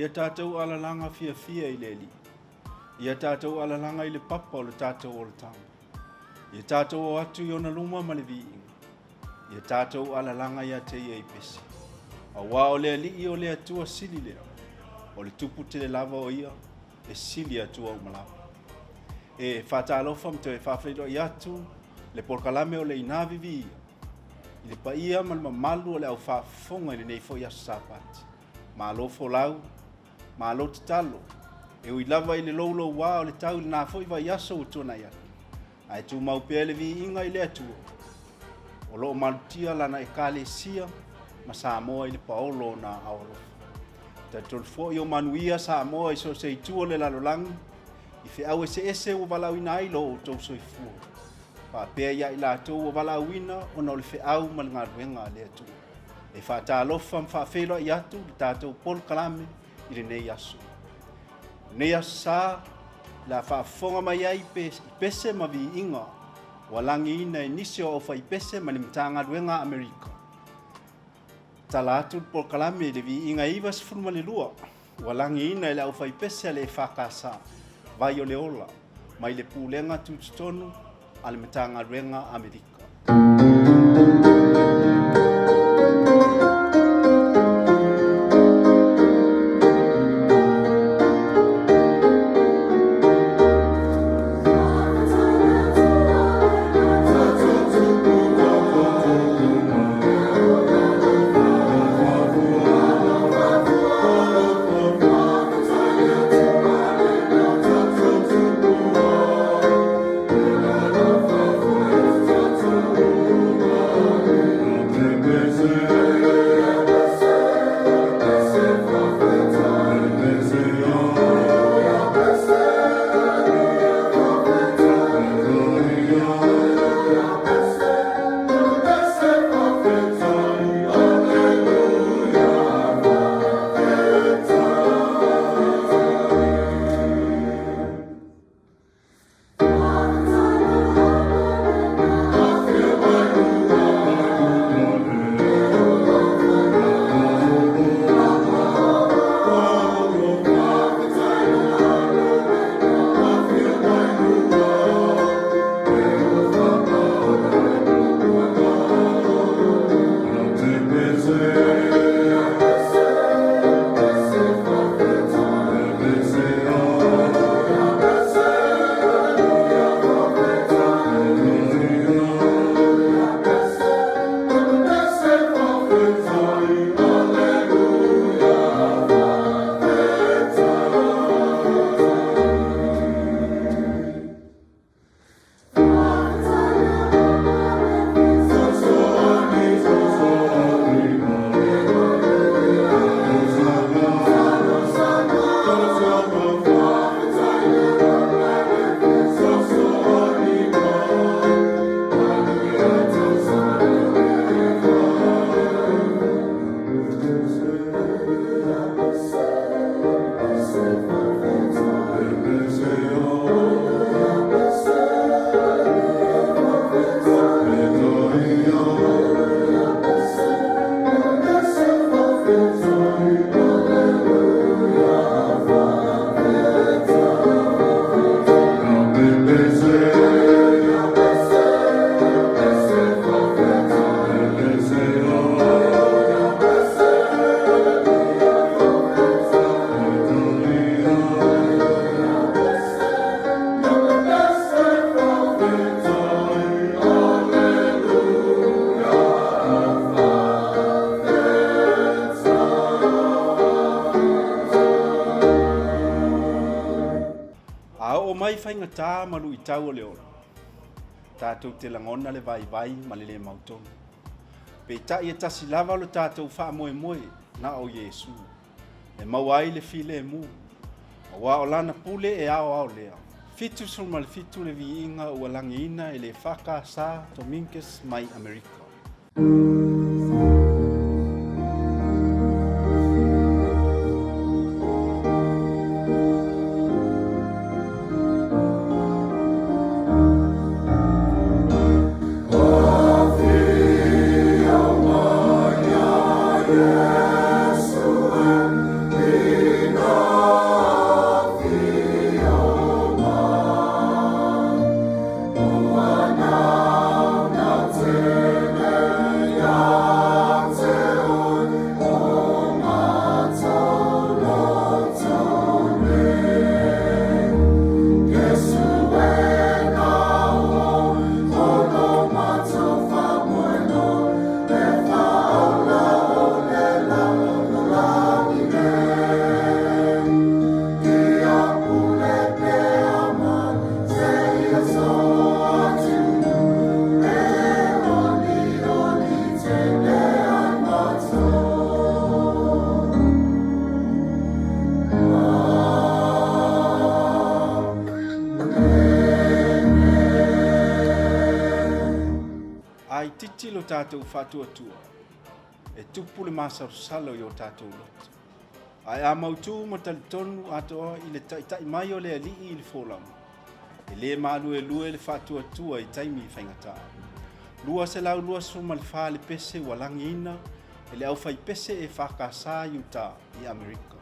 Ia tatou alalaga fiafia i le Alii. Ia tatou alalaga i le papa o le tatou olataga. Ia tatou o atu i ona luma ma le viiga. Ia tatou alalaga ia te ia i pese. Auā o le Alii o le Atua sili lea, o le Tupu tele lava o ia, e sili Atua uma lava. E faatalofa ma toe faafeiloai atu le polokalame o le Inā Viviia i le paia ma le mamalu o le au faafofoga i lenei foi aso Sapati. Malo folau, malo tatalo. E ui lava i le loulouā o le tau i lena foi vaiaso ua tuanai atu, ae tumau pea le viiga i le Atua o lo o malutia lana Ekalesia ma Samoa i le paolo o ona aao alofa. E talitonu foi o manuia Samoa i so o se itu o le lalolagi i feau eseese ua valaauina ai lo outou soifua, faapea ia i latou ua valaauina ona o le feau ma le galuega a le Atua. E faatalofa ma faafeiloai atu le tatou polokalame i lenei aso. O lenei aso sa, o le a faafofoga mai ai i pese ma viiga ua lagiina e nisi o aufaipese mai le Matagaluega a Amerika. Tala atu le polokalame i le viiga e 92 ua lagiina e le aufaipese a le EFKS, Vai o le Ola, mai le Pulega Tutotonu a le Matagaluega Amerika. A oo mai faigata ma luitau o le ola, tatou te lagona le vaivai ma le le mautonu. Peitai e tasi lava lo tatou faamoemoe na o Iesu, e maua ai le filemu, aua o lana pule e aoao lea. 77 le viiga ua lagiina e le EFKS Dominguez mai Amerika. iti lo tatou faatuatua, e tupu le masalosalo i o tatou loto. Ae a mautu ma talitonu atoa i le taitai mai o le Alii i le folauga, e le maluelue le faatuatua i taimi faigata. 224 le pese ua lagiina e le aufaipese EFKS i Utah i Amerika.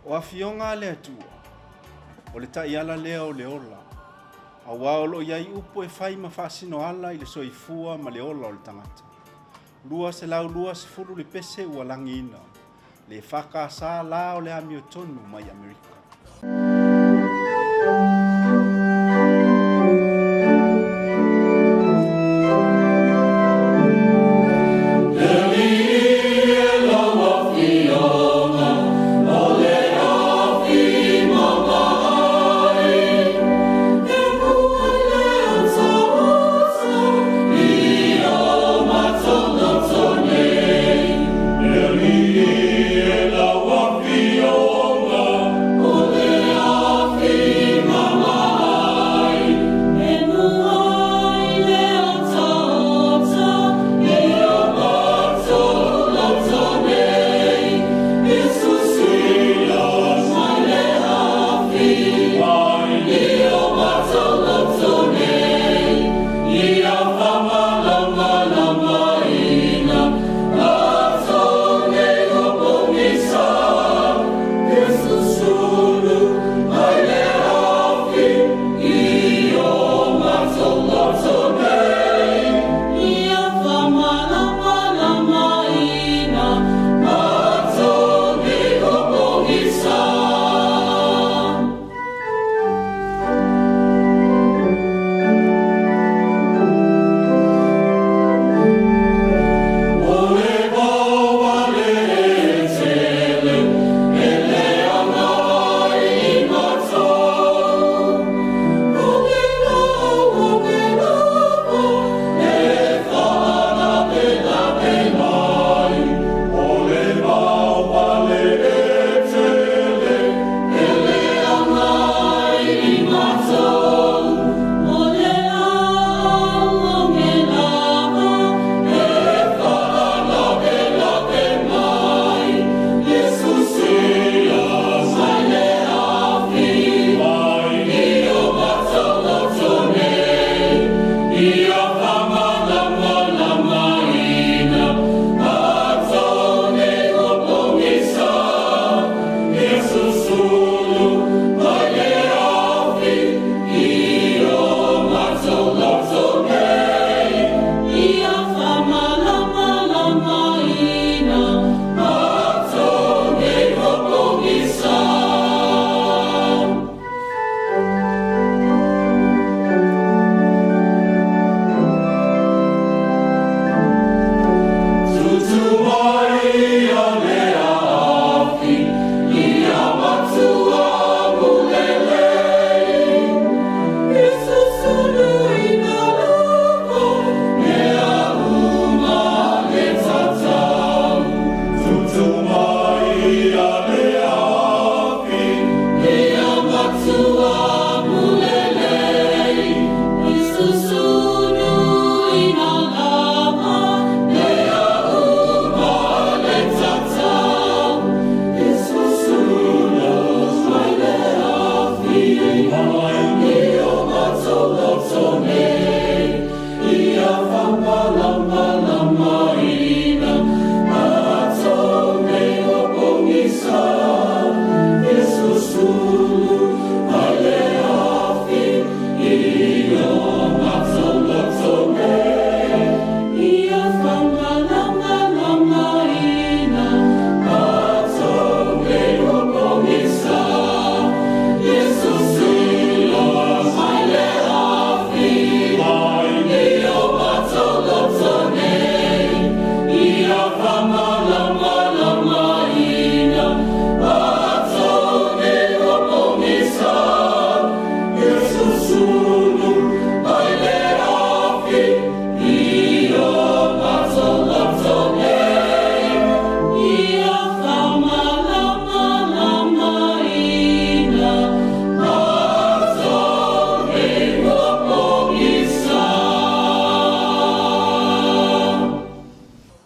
O Afioga a le Atua, o le taiala lea o le ola, auā o lo o i ai upu e fai ma faasinoala i le soifua ma le ola o le tagata. 220 le pese ua lagiina, le EFKS la o le amiotonu mai Amerika.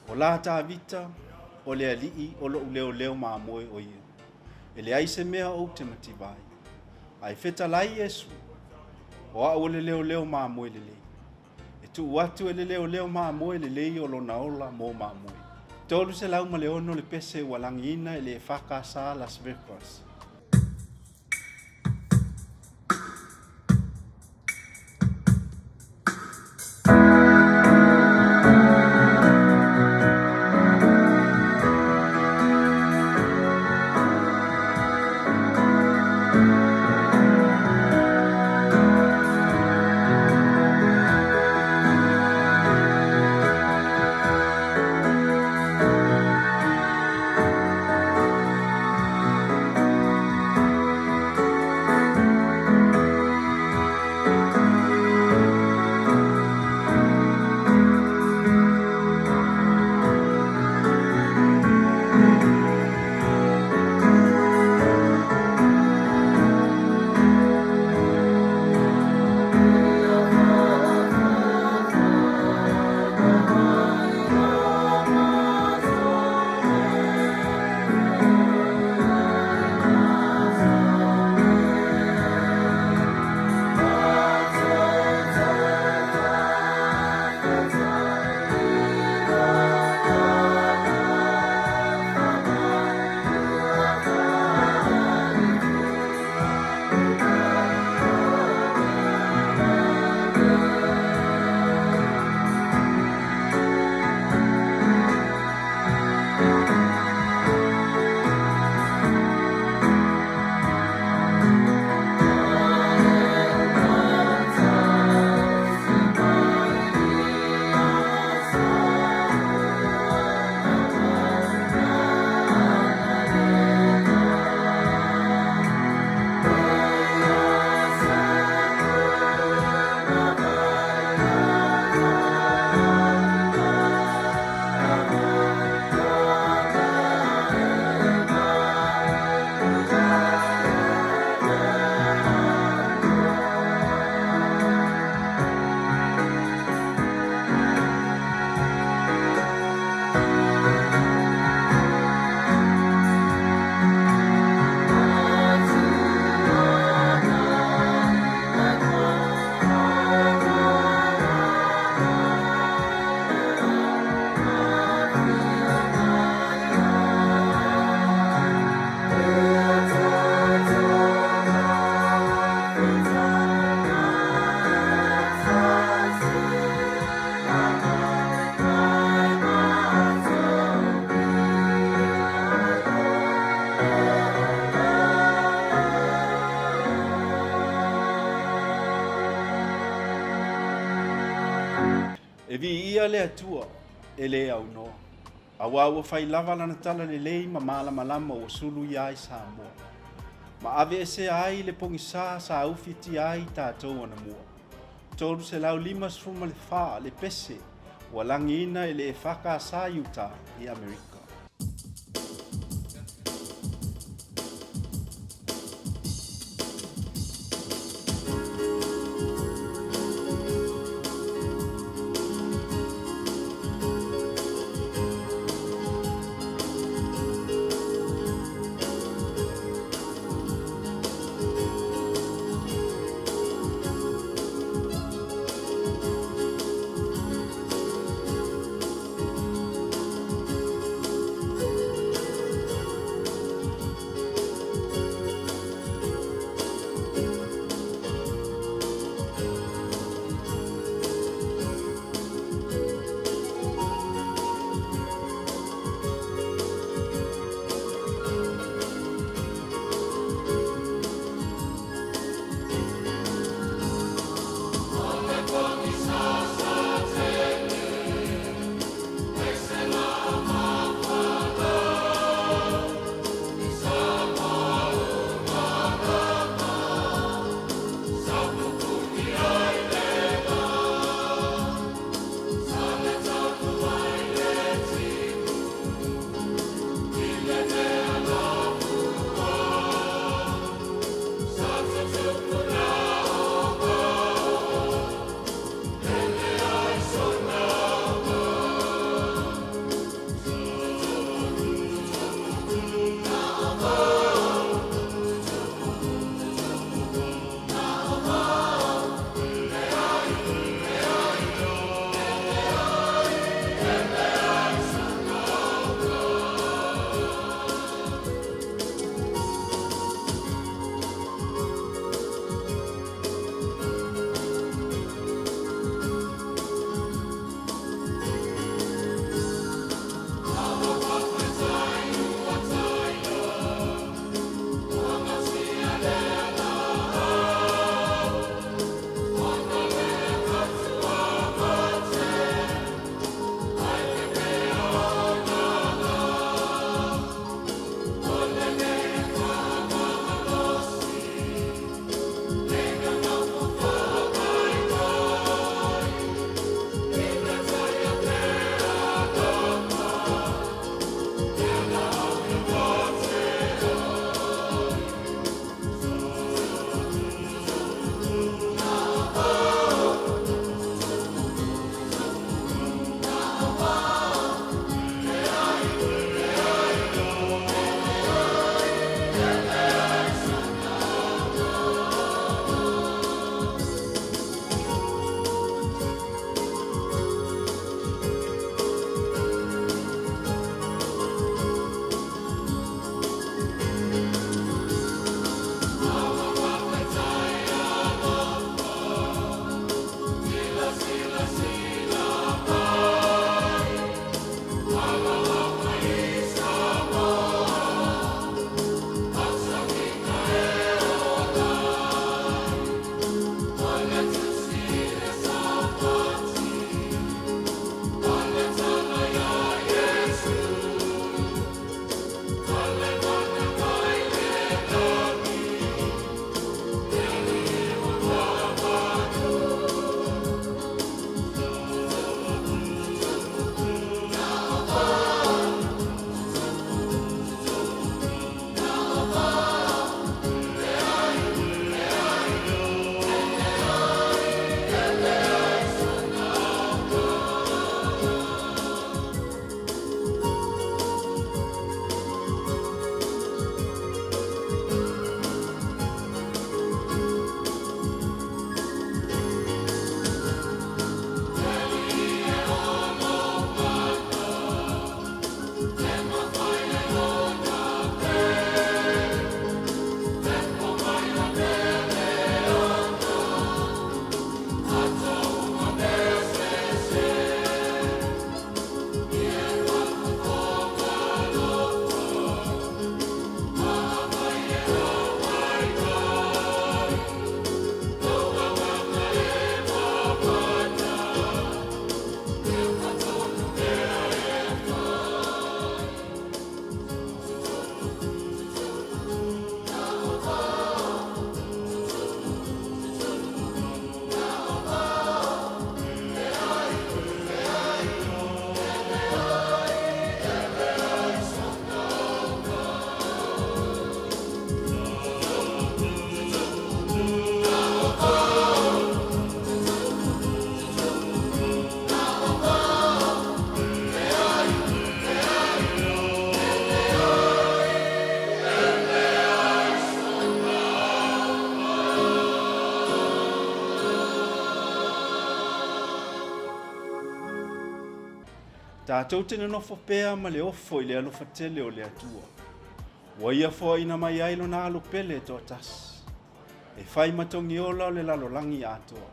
O la Tavita, o le alii o lo'u leoleo mamoe o ia. E leai se mea ou te mativa ai. Ae fetalai Iesu, O au o le leoleo mamoe lelei. E tuu atu e le leoleo mamoe lelei o lona ola mo mamoe. 306 le pese ua lagiina e le EFKS Las Vegas. E viia le Atua e le aunoa, auā ua fai lava lana tala lelei ma malamalama ua sulu ia ai Samoa, ma aveesea ai le pogisa sa ufitia ai tatou anamua. 354 le pese ua lagiina e le EFKS i uta i Amerika. Tatou te nonofo pea ma le ofo i le alofa tele o le Atua. Ua Ia foaina mai ai Lona Alo pele e toatasi, e fai ma togiola o le lalolagi atoa,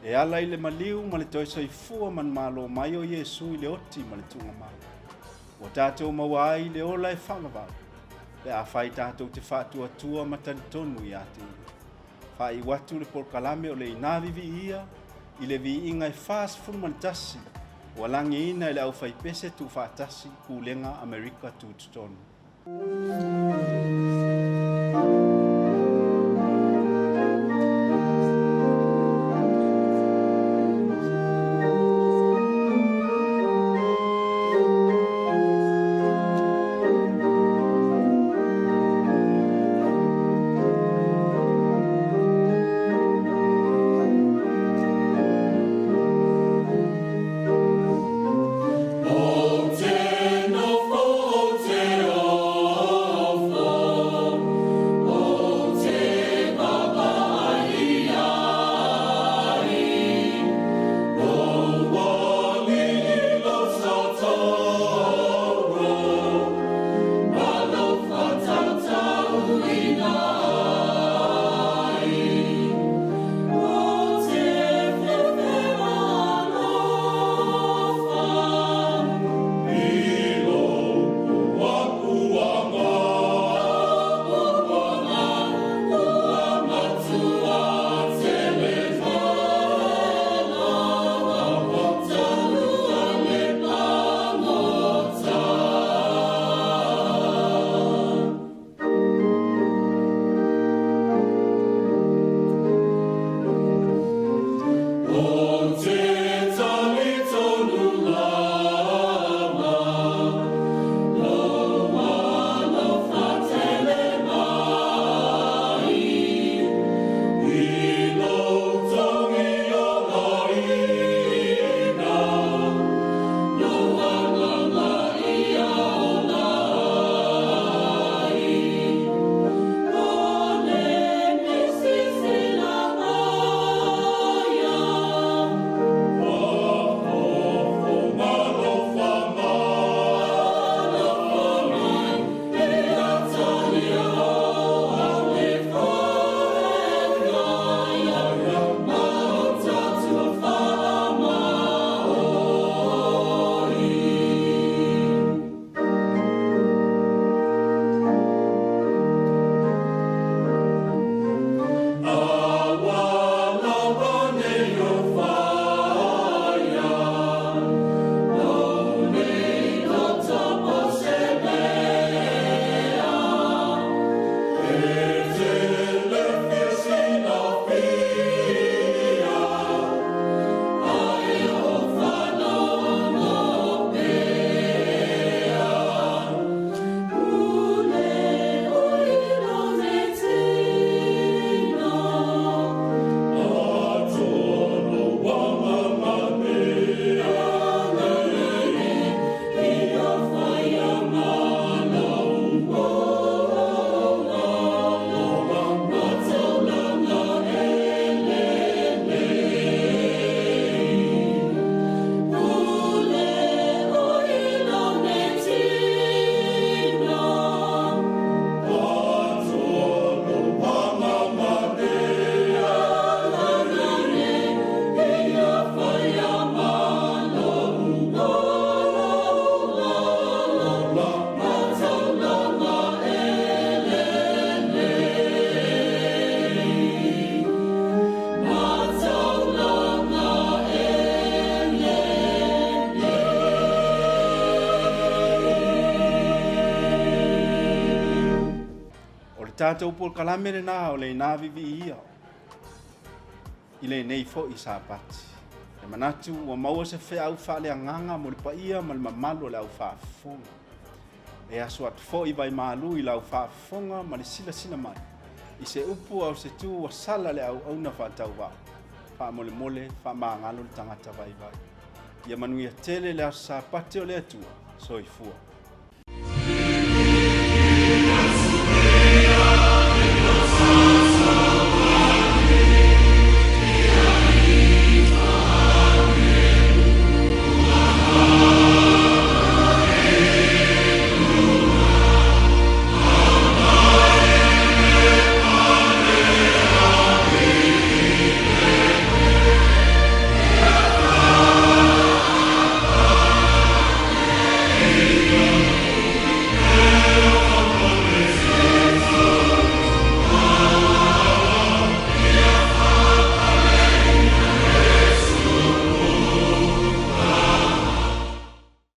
e ala i le maliu ma le toe soifua manumalo mai o Iesu i le oti ma le tuugamau. Ua tatou maua ai le ola e faavavau, pe afai tatou te faatuatua ma talitonu ia te Ia. Faaiu atu le polokalame o le Ina Viviia i le viiga e 41 ua lagiina e le aufaipese tuufaatasi Pulega Amerika Tutotonu. O le tatou polokalame lena o le Ina Viviia i lenei foi Sapati. E manatu ua maua se feau faaleagaga mo le paia ma le mamalu o le au faafofoga. E aso atu foi vaimalu i lau faafofoga ma le silasila mai i se upu a o se tu ua sala le auauna faatauvaa. Faamolemole, faamagalo le tagata vaivai. Ia manuia tele le aso Sapati o le Atua. Soifua.